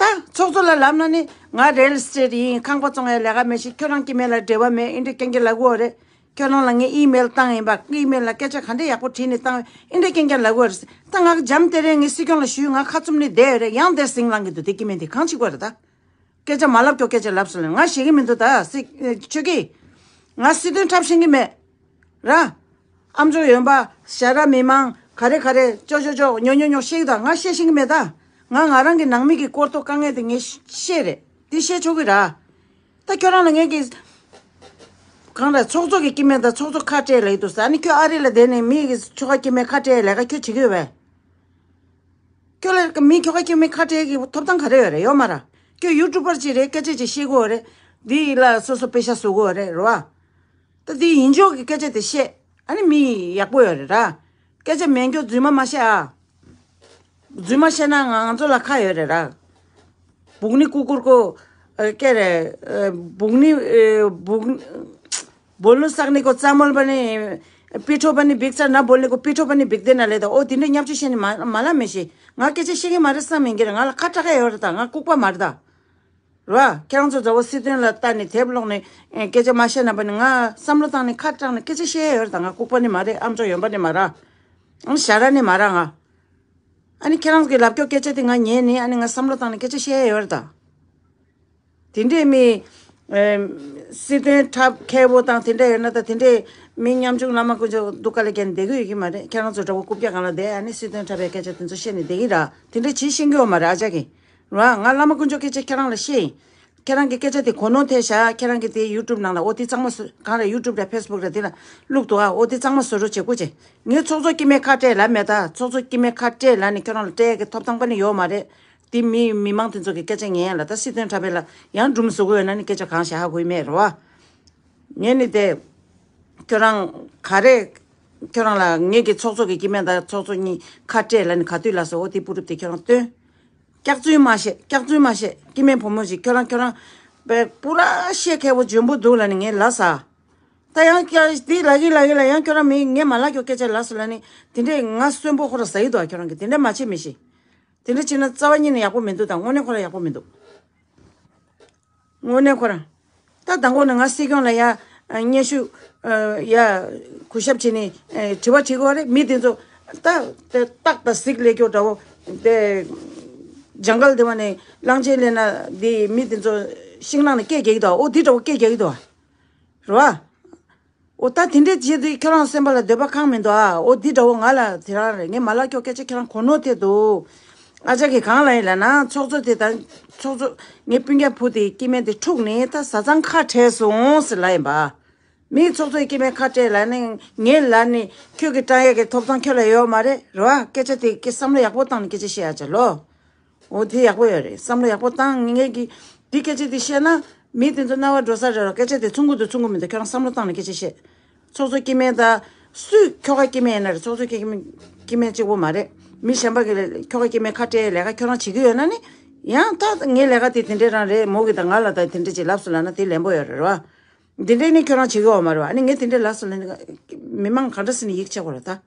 ད་ཚོགས་གཙོ་ལ་ལབ་ན་ནི་ང་རི་ཡལ་ཨེ་སི་ཊེཊ་ཡིན། ཁང་པ་བཙོང་ཡ་ལས་ཀ་མེད་ཤག་ཁྱོད་རང་སྐྱེ་དམན་ལ་འབྲེལ་བ་མེད། ཨེ་འདྲ་རྐྱང་རྐྱང་ལབ་གི་ཡོད་རེད། ཁྱོད་རང་ལ་ངས་ཨི་མེལ་བཏང་ཡིན་པ། ཨི་མེལ་ལ་སྐད་ཆ་ག་འདྲ་ཡག་པོ་བྲིས་ནས་བཏང་། ཨེ་འདྲ་རྐྱང་རྐྱང་ལབ་གི་ཡོད་རེད། ད་ང་འཇམ་དེ་རིང་ངས་སྲིད་སྐྱོང་ལ་ཞུས། ང་ཁ་བཙུམ་ནས་བསྡད་ཡོད་རེད། ཡང་དེར་ཟིང་ལངས་གི་འདུག་དེ་སྐྱེ་དམན་དེ་གང་བྱེད་དགོས་རེད་ད། སྐད་ཆ་མ་ལབ་ཀྱོག་སྐད་ཆ་ལབ་སོང་ལ་ང་ཤེས་ཀྱི་མི་འདུག་ད་སྲིད་ཆོས་སྐྱིད། ང་སྲིད་དོན་འཁྲབ་ཤེས་ཀྱི་མེད། ར། ཨམ་ཅོག་ཡོན་པ། ཞྭ་ར་མི་མང་ག་རེ་ག་རེ་ཅོ་ཅོ་ཅོ་ཉོ་ཉོ་ཉོ་ཤེས་ཀྱི་ད་ང་ཤེས་ཤེས་ཀྱི་མེད་ད། ང་ང་རང་གི་ནང་མི་གི་སྐོར་ཐོག་དཀའ་ངལ་དེ་ངས་ཤེས་རེད་དེ་ཤེས་ཆོག་གི་ར། ད་ཁྱོད་རང་ལ་ངས་ཀྱི། གང་རེད་ཚོགས་གཙོ་གི་སྐྱེ་དམན་དང་ཚོགས་གཙོ་ཁ་བྲལ་ལ་ཡི་འདུག་ས་ཨ་ནི་ཁྱོད་ཨ་རི་ལ་བསྡད་ནས་མི་གི་ཁྱོ་ག་སྐྱེ་དམན་ཁ་བྲལ་ལས་ཀ་ཁྱོད་བྱེད་ཀྱི་ཡོད་པས། ཁྱོད་ལ་མི་ཁྱོ་ག་སྐྱེ་དམན་ཁ་བྲལ་གྱི་ཐོབ་ཐང་ག་རེ་ཡོད་རེད་ཡོད་མ་ར། ཁྱོད་ཡུ་ཊུབ་པར་ཅིག་རེད་སྐད་ཆ་ཅིག་བཤད་དགོས་རེད། འདི་ལ་སོ་སོ་པེ་ཤ་བཟོ་དགོས་རེད་རེད་བ། ད་འདི་ཡིན་ཆོག་གི་སྐད་ཆ་དེ་བཤད་ཨ་ནི་མི་ཡག་པོ་ཡོད་རེད་ར། སྐད་ཆ་མེད་མཁན་རྫུན་མ་མ་བཤད་ཨ། རྫུན་མ་བཤད་ན་ང་ང་ཚོ་ལ་ཁ་ཡོད་རེད་ར། བུག་ནི་ཀུ་ཀུར་ཀོ། ཨ། སྐད་རེད། ཨ། བུག་ནི། ཨེ། བུག बोलनु सक्नेको चामल पनि पिठो पनि बिग्छ न बोल्नेको पिठो पनि बिग्दैन ले त ओ तिनले न्याप्ची सेनी माला मेसी। ང་སྐད་ཆ་བཤད་ཀྱི་མ་རེད་བསམ་མི་འགྱུར། ང་ལ་ཁ་གྲག་ཡ་ཡོད་རེད་ད། ང་ལྐུགས་པ་མ་རེད་ད། རོ། ཁྱེད་རང་ཚོ་མཛའ་བོ་སྲིད་དོན་ལ་ལྟ་ནས་དེབ་ཀློག་ནས་སྐད་ཆ་མ་བཤད་ན་པ་ནི་ང་བསམ་བློ་བཏང་ནས་ཁ་གྲག་ནས་སྐད་ཆ་བཤད་ཡ་ཡོད་རེད་ད། ང་ལྐུགས་པ་ནི་མ་རེད། ཨམ་ཅོག་ཡོན་པ་ནི་མ་ར། ཨང་ཞ་ར་ནི་མ་ར་ང་། ཨ་ནི་ཁྱེད་རང་གི་ལབ་ཀྱོག་སྐད་ཆ་དེ་ང་ཉན་ནས་ཨ་ནི་ང་བསམ་བློ་བཏང་ནས་སྐད་ཆ་བཤད་ཡ་ཡོད་རེད་ད། དེ་འདྲས་མི། ཨེམ། སྲིད་དོན་འཁྲབ་མཁས་པོ་དང་དེ་འདྲས་ཡོད་ན་ད་དེ་འདྲས་མི་ཉམ་ཆུང་བླ་མ་དཀོན་མཆོག་སྡུག་དཀའ་ལས་བརྒྱབ་ནས་བསྡད་གི་ཡོད་ཀྱི་མ་རེད། ཁྱེད་རང་ཚོ་འདྲ་བོ་རྐུབ་བཀྱག་སྒང་ལ་བསྡད་ཨ་ནི་སྲིད་དོན་འཁྲབ་པའི་སྐད་ཆ་དེ་ཚོ་བཤད་ནས་བསྡད་ཀྱི་ར། དེ་འདྲས་བྱེད་ཤེས་ཀྱི་ཡོད་མ་རེད་ཨ་ཅག་གིས། ར་ང་བླ་མ་དཀོན་མཆོག་སྐད་ཆ་ཁྱེད་རང་ལ་བཤད་ཡིན། ཁྱེད་རང་གི་སྐད་ཆ་དེ་གོ་ནོར་ཐེབས་ཤག་ཁྱེད་རང་གི་དེ་ཡུ་ཊུབ་ནང་ལ་ཨོ་དེ་གཙང་མ་བཟོ་གང་རེད་ཡུ་ཊུབ་རེད་ཕེ་སི་བུག་རེད་དེ་ལ་བླུགས་འདུག་ཨ། ཨོ་དེ་གཙང་མ་བཟོ་རོགས་བྱེད་དགོས་བྱེད། ངས་ཚོགས་གཙོ་སྐྱེ་དམན་ཁ་བྲལ་ལབ་མེད་ད། ཚོགས་གཙོ་སྐྱེ་དམན་ཁ་བྲལ་ལབ་ནས་ཁྱོད་རང་ལ་སྤྲད་ཡ་གི་ཐོབ་ཐང་པ་ནི་ཡོད་མ་རེད། དེ་མི་མི་མང་དེ་ཚོ་གི་སྐད་ཆ་ཉན་ཡ་ལ་ད་སྲིད་དོན་འཁྲབ་པའི་ལ་ཡང་སྒྲུང་བཟོ་དགོས་ཡོད་ན་ནི་སྐད་ཆ་གང་བཤད་ཧ་གོ་ཡི་མེད་རེད་བ། ངས་ནི་དེ། ཁྱོད་རང་ག་རེ། ཁྱོད་རང་ལ་ངེད་ཀྱི་ཚོགས་གཙོ་གི་སྐྱེ་དམན་དང་ཚོགས་གཙོ་གཉིས་ཁ་བྲལ་ལབ་ནས་ག་དུས་ལ་སོ་འོ་དེ་པུ་རུབ་དེ་ཁྱོད་རང་སྟོན། སྐྱག་རྫུན་མ་བཤད་སྐྱག་རྫུན་མ་བཤད་སྐྱེ་དམན་བུ་མོ་ཞིག་ཁྱོད་རང་ཁྱོད་རང་པའི་པུ་ར་བཤད་མཁས་པོ་འཇོན་པོ་འདུག་ལབ་ནས་ངས་ལབ་ས། ད་ཡང་སྐྱག་འདི་ལབ་གི་ལབ་གི་ལ་ཡང་ཁྱོད་རང་མི་ངས་མ་ལབ་ཀྱོག་སྐད་ཆ་ལབ་སོང་ལབ་ནས་དེ་འདྲས་ང་གསོན་པོ་ཁོ་ར་ཟ་ཡི་འདུག་ཨ། ཁྱོད་རང་གི་དེ་འདྲས་མ་བྱེད་མི་ཤེས། དེ་འདྲས་བྱེད་ན་རྩ་བ་ཉིད་ནས་ཡག་པོ་མི་འདུག་ད་དངོས་གནས་ཁོ་ར་ཡག་པོ་མི་འདུག་དངོས་གནས་ཁོ་རང་། ད་དང་པོ་ནས་ང་སྲིད་སྐྱོང་ལ་ཡ། སྙན་ཞུ། ཡ། གུས་ཞབས་བྱས་ནས། དྲི་བ་དྲི་དགོས་རེད་མི་དེ་ཚོ། ད། དེ་སྟག་དང་གཟིག་ལས་སྐྱོ་འདྲ་བོ། དེ། ཇང་གལ་དེ་བ་ནས་གླང་ཆེན་ལས་ན་དེ་མི་དེ་ཚོ་ཤིང་ནགས་ནས་སྐད་རྒྱག་གི་འདུག་ཨ། འོ་དེ་འདྲ་བོ་སྐད་རྒྱག་གི་འདུག་ཨ། རེད་བ། འོ་ད་དེ་འདྲའི་རྗེས་དུ་ཁྱོད་རང་སེམས་པ་ལ་འདོད་པ་ཁེངས་མི་འདུག་ཨ། འོ་འདི་འདྲ་བོ་ང་ལ་དེ་རང་རེད་ངས་མ་ལབ་ཀྱོག་སྐད་ཆ་ཁྱོད་རང་གོ་ནོར་ཐེབས་འདུག་ཨ་ཅག་གིས་གང་ལབ་ཡིན་ལབ་ན་ཚོགས་གཙོ་དེ་དང་ཚོགས་གཙོ་ངའི་སྤུན་ཀྱག་བུ་དེ་སྐྱེ་དམན་དེ་འཁྲུགས་ནས་ད་བཟའ་ཚང་ཁ་བྲལ་སོང་ཟེར་ལབ་ཡིན་པ། མིའི་ཚོགས་གཙོའི་སྐྱེ་དམན་ཁ་བྲལ་ལབ་ནས་ངས་ལབ་ནས་ཁྱོད་ཀྱི་སྤྲང་ཡག་གི་ཐོབ་ཐང་ཁྱོད་ལ་ཡོད་མ་རེད་རེད་བ། སྐད་ཆ་དེ་སྐད་བསམ་བློ་ཡག་པོ་བཏང་ནས་སྐད་ཆ་བཤད་ཡག་ཅིག་ལོ། འོ་དེ་ཡག་པོ་ཡོད་རེད་བསམ་བློ་ཡག་པོ་བཏང་ངེད་ཀྱི་འདི་སྐད་ཆ་དེ་བཤད་ན་མི་དེ་ཚོ་རྣ་བ་འགྲོ་ས་རེད་རོ། སྐད་ཆ་དེ་ཚུང་གི་འདུག་ཚུང་གི་མི་འདུག་ཁྱོད་རང་བསམ་བློ་བཏང་ནས་སྐད་ཆ་བཤད། ཚོགས་གཙོ་སྐྱེ་དམན་དང་སུས་ཁྱོ་ག་སྐྱེ་དམན་ཡིན་ན་རེད། ཚོགས་གཙོ་སྐྱེ་དམན་སྐྱེ་དམན་གཅིག་པོ་མ་རེད། མི་གཞན་པ་གི་ཁྱོ་ག་སྐྱེ་དམན་ཁ་བྲལ་ལས་ཀ་ཁྱོད་རང་བྱེད་ཀྱི་ཡོད་ན་ནི་ཡང་ད་ངའི་ལས་ཀ་དེ་དེ་འདྲས་རང་རེད། མོ་གི་དང་ང་ལ་ད་དེ་འདྲས་ཅིག་ལབ་སོང་ལབ་ན་དེ་ལན་པོ་ཡོད་རེད་རོ། འདི་འདྲས་ནི་ཁྱོད་རང་བྱེད་ཀྱི་ཡོད་མ་རེད་བ། ཨ་ནི་ངས་དེ་འདྲས་ལབ་སོང་ལབ་ན་མི་མང་ག་འདྲ་སེ་ནས་ཡིད་ཆེས་དགོས་རེད་ད།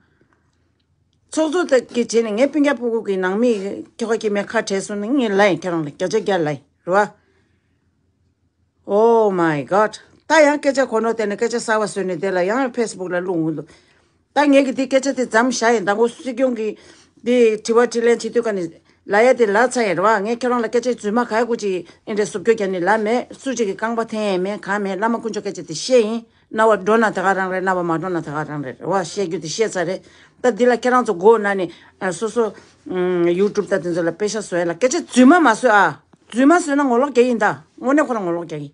ཚོགས་གཙོ་དེ་གི་བྱས་ནས་ངའི་སྤུན་ཀྱག་ཕྲུ་གུ་གི་ནང་མི་ཁྱོ་ག་སྐྱེ་དམན་ཁ་བྲལ་སོང་ནས་ངས་ལབ་ཡིན། ཁྱེད་རང་ལ་བརྒྱ་ཆ་བརྒྱ་ལབ་ཡིན་རེད་བ། Oh my God. ད་ཡང་སྐད་ཆ་གོ་ནོར་བསྟན་ནས་སྐད་ཆ་གསར་བ་བཟོས་ནས་དེ་ལ་ཡང་ཕེ་སི་བུག་ལ་བླུགས་འོང་འདུག་ད་ངས་ཀྱི་འདི་སྐད་ཆ་དེ་མཚམས་བཞག་ཡིན། ད་ཁོ་སྲིད་སྐྱོང་གི་འདི་དྲི་བ་དྲིས་ལན་བྱེད་དུས་ཀ་ནས་ལབ་ཡ་དེ་ལབ་ཚར་ཡིན་རེད་བ། ངས་ཁྱེད་རང་ལ་སྐད་ཆ་རྫུན་མ་ག་ཡ་གུ་ཅིག་ཨེ་འདྲས་བཟོ་བཀོད་རྒྱབ་ནས་ལབ་མེད། སུ་གཅིག་གི་རྐང་པ་འཐེན་ཡས་མེད་གང་མེད། བླ་མ་དཀོན་མཆོག་སྐད་ཆ་དེ་བཤད་ཡིན། རྣ་བ་འགྲོ་ན་དེ་ག་རང་རེད། རྣ་བ་མ་འགྲོ་ན་དེ་ག་རང་རེད་རེད་བ། བཤད་རྒྱུ་དེ་བཤད་ཚར་རེད། ད་འདི་ལ་ཁྱེད་རང་ཚོ་མགོ་ན་ནས་ཨ་སོ་སོ་ཨམ་ཡུ་ཊུབ་ད་དེ་ཚོ་ལ་པེ་ཤ་བཟོ་ཡ་ལ་སྐད་ཆ་རྫུན་མ་མ་བཟོས་ཨ། རྫུན་མ་བཟོས་ན་ངོ་ལོག་རྒྱག་ཡིན་ད། དངོས་གནས་ཁོ་རང་ངོ་ལོག་རྒྱག་ཡིན།